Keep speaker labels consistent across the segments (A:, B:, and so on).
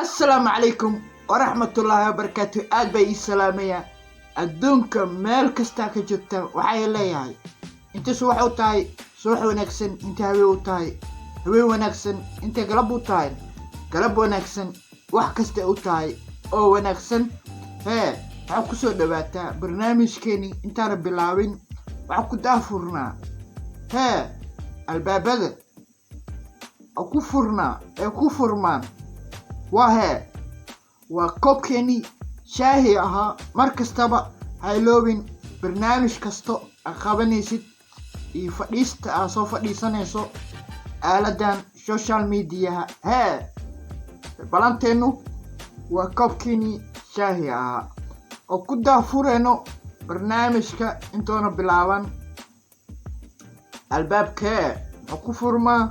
A: Assalaamu calaykum waraxmatullaahi wabarakaatu. Aad bay ii salaamayaa adduunka meel kastaa ka jirta. Waxay leeyahay inta subax u tahay, subax wanaagsan. Inta haween u tahay, haween wanaagsan. Inta galab u tahay, galab wanaagsan. Wax kasta u tahay oo wanaagsan. Hee, waxaa kusoo dhawaataa barnaamijkeeni. Intaana bilaabin, waxaa ku daafurnaa hee albaabada oo ku furnaa ee ku furmaan waa hee, waa koobkeenii shaahi ahaa. Mar kastaba hayloobin, barnaamij kasto aad qabanaysid iyo fadhiista aad soo fadhiisanayso aaladan social mediaha, hee, balanteennu waa koobkeenii shaahi ahaa oo ku daafurayno barnaamijka. Intoona bilaaban, albaabkee muxuu ku furmaa?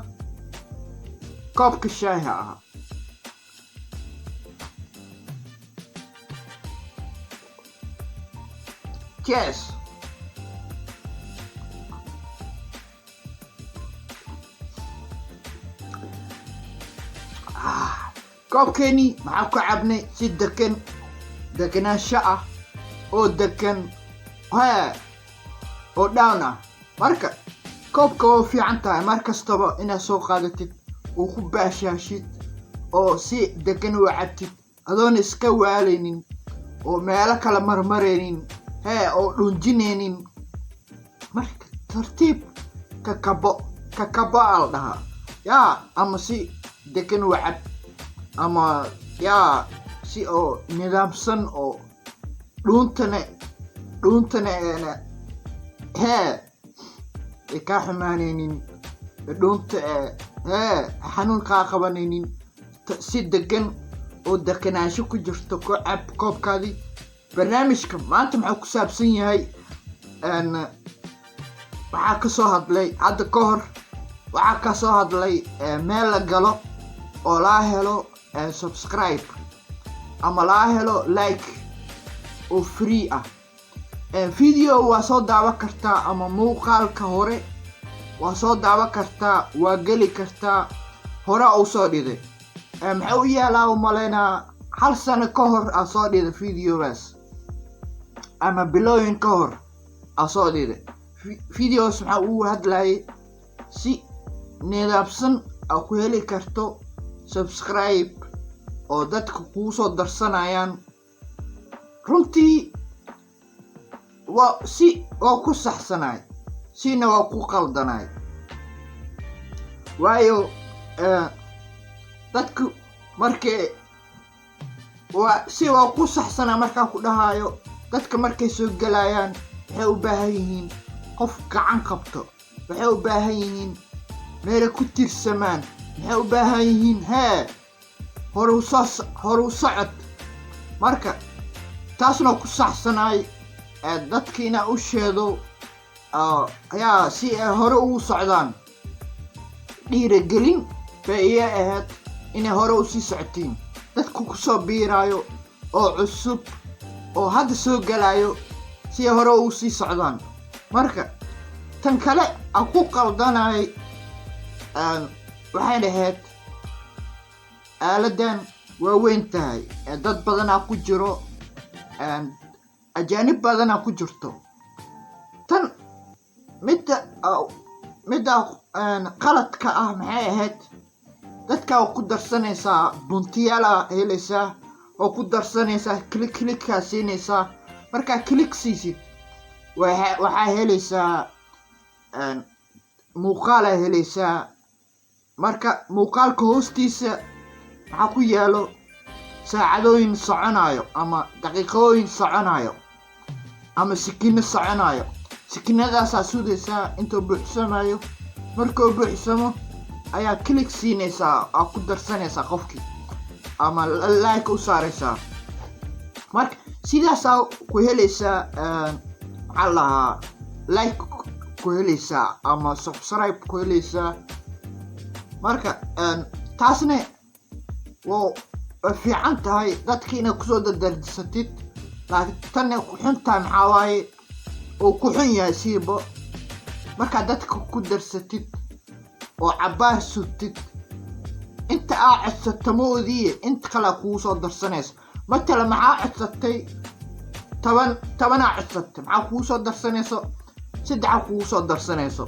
A: Koobka shaahi ahaa. Cheers. Koobkeenii maxaa ku cabnay? Si degan, deganaansho ah oo degan, hee, oo down ah. Marka koobka waa u fiican tahay mar kastaba inaad soo qaadatid oo ku baashaashid oo si degan u cabtid, adoon iska waalaynin oo meelo kala marmaraynin, hee, oo dhunjinaynin. Marka tartiib kakabo kakabo aa la dhahaa yaa, ama si degan u cab, ama yaa si oo nidaamsan oo dhuuntana eena hee ay kaa xumaanaynin, dhuunta ee hee xanuun kaa qabanaynin. Si degan oo deganaansho ku jirto ku cab koobkaadii. Barnaamijka maanta maxuu ku saabsan yahay? Waxaa ka soo hadlay hadda ka hor, waxaa ka soo hadlay meel la galo oo laa helo subscribe ama laa helo like oo free ah. Video waa soo daawan kartaa ama muuqaalka hore waa soo daawan kartaa, waa geli kartaa. Hore u soo dhiday, maxaa u yaalaa? U malaynaa hal sano ka hor aa soo dhiday videogaas ama bilooyin ka hor aa soo dhiday videos. Maxaa uu hadlayay? Si nidaamsan aa ku heli karto subscribe oo dadka kugu soo darsanayaan. Runtii waa si waa ku saxsanaay, sina waa ku qaldanaay, waayo dadku markay waa si waa ku saxsanaa markaan ku dhahaayo, dadka markay soo gelayaan waxay u baahan yihiin qof gacan qabto, waxay u baahan yihiin meelay ku tiirsamaan, waxay u baahan yihiin hee horu socod. Marka taasna ku saxsanaay, dadka inaa u sheedo ayaa si ay hore ugu socdaan, dhiiragelin bay iya ahayd inay hore usii socotiin dadka kusoo biiraayo oo cusub oo hadda soo gelayo, si ay hore ugu sii socdaan. Marka tan kale aan ku qaldanay waxay ahayd aaladan waa weyn tahay, dad badanaa ku jiro, ajaanib badanaa ku jirto. Tan midda qaladka ah maxay ahayd? Dadkaa ku darsanaysaa, buntiyaala helaysaa oo ku darsanaysaa, click clickkaa siinaysaa. Markaa click siisid, waxaa helaysaa muuqaalaa helaysaa. Marka muuqaalka hoostiisa maxaa ku yaalo? Saacadooyin soconayo ama daqiiqooyin soconayo ama sikino soconayo. Sikinadaasaa sudaysaa intuu buuxsamayo. Markuu buuxsamo ayaa click siinaysaa, aa ku darsanaysaa qofkii ama like u saaraysaa. Marka sidaasaa ku helaysaa, maxaa la dhahaa, like ku helaysaa ama subscribe ku helaysaa. Marka taasna waa fiican tahay dadka inaad kusoo dardarsatid, laakiin tanna ku xun tahay. Maxaa waaye oo ku xun yahay? Siibo markaad dadka ku darsatid oo cabbaar sugtid. Inta aa codsato ma odiye, inta kalea kugu soo darsanayso. Matala, maxaa codsatay? 10, 10-aa codsatay. Maxaa kugu soo darsanayso? Saddexa kugu soo darsanayso.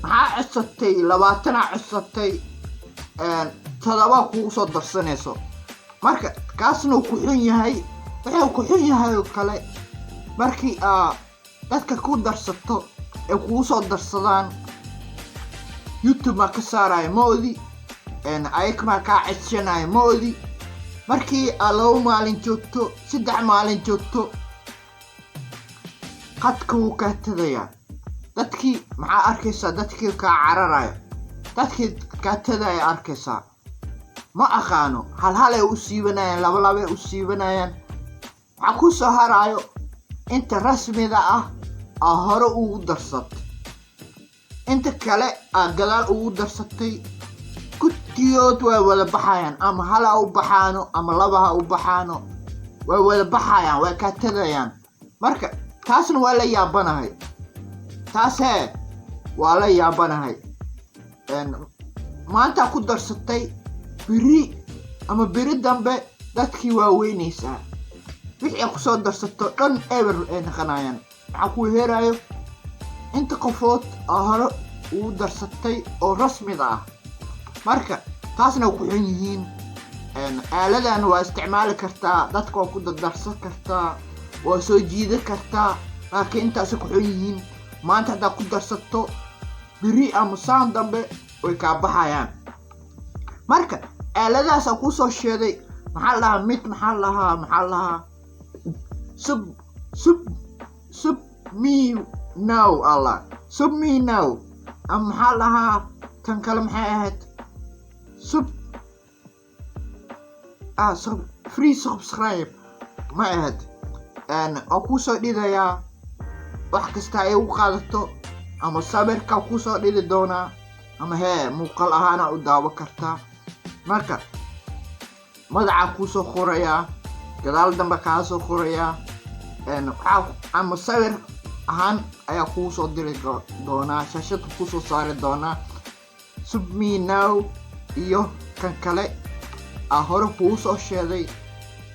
A: Maxaa codsatay? 20-aa codsatay, 7-aa kugu soo darsanayso. Marka kaasna uu ku xun yahay. Wuxuu ku xun yahay oo kale, markii aa dadka ku darsato ay kugu soo darsadaan, YouTube maa ka saaraya ma odi, ayag maa kaa cedsanaya ma odi. Markii aa 2 maalin joogto, 3 maalin joogto, qadka wuu kaa tadayaa. Dadkii maxaa arkaysaa? Dadkii kaa cararayo, dadkii kaa tadaya arkaysaa. Ma aqaano, hal halay u siibanayaan, laba labay u siibanayaan. Waxaa ku soo haraayo inta rasmida ah aa hore ugu darsatay. Inta kale aa gadaal ugu darsatay guddiyood way wada baxayaan, ama hal ha u baxaano ama laba ha u baxaano, way wada baxayaan, way kaa tadayaan. Marka taasna waa la yaabanahay, taas hee waa la yaabanahay. Maanta ku darsatay, beri ama beri dambe dadkii waa weynaysaa. Wixii ay kusoo darsato dhan eber ay naqanayaan. Maxaa ku heerayo? Inta qofood aa hore ugu darsatay oo rasmida ah. Marka taasna ku xun yihiin. Aaladan waa isticmaali kartaa, dadka waa ku dardarsan kartaa, waa soo jiidan kartaa, laakiin intaasi ku xun yihiin. Maanta haddaad ku darsato, beri ama saan dambe way kaa baxayaan. Marka aaladahaasaa kuusoo sheegay. Maxaa la dhahaa mid? Maxaa la dhahaa sub me now alla, sub me now, ama maxaa la dhahaa tan kale? Maxay ahayd? Sub ah sub free subscribe ma ahayd? Waa kuusoo dhigayaa wax kasta ay ugu qaadato, ama sawirka kuusoo dhigi doonaa, ama hee muuqaal ahaana u daawo kartaa. Marka magacaa kuusoo qorayaa, gadaal dambe kaa soo qorayaa, waxaa ama sawir ahaan ayaa kuu soo diri doonaa, shaashada kusoo saari doonaa. Sub me now iyo kan kale aa hore kuu soo sheegay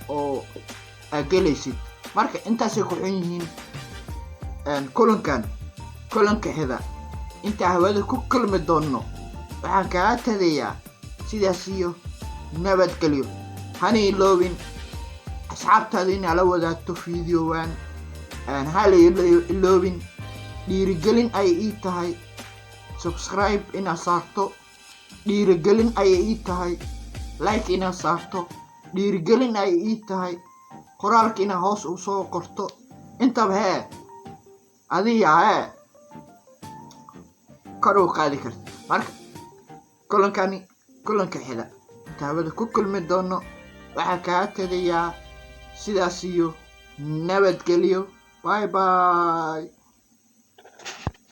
A: oo aa gelaysid. Marka intaasay ku xun yihiin. Kulankan kulanka xida intaa hawada ku kulmi doonno, waxaan kaga tagayaa sidaas iyo nabadgelyo. Hana iloobin asxaabtaada inaa la wadaagto videowan. Hala iloobin, dhiirigelin ayay ii tahay subscribe inaad saarto, dhiirigelin ayay ii tahay like inaad saarto, dhiirigelin ayay ii tahay qoraalka inaad hoos u soo qorto. Intaba hee adiga hee kor u qaadi karta. Marka kulankani kulanka xida inta hawada ku kulmi doono, waxaa kaa tegayaa sidaas iyo nabadgelyo. Bye bye.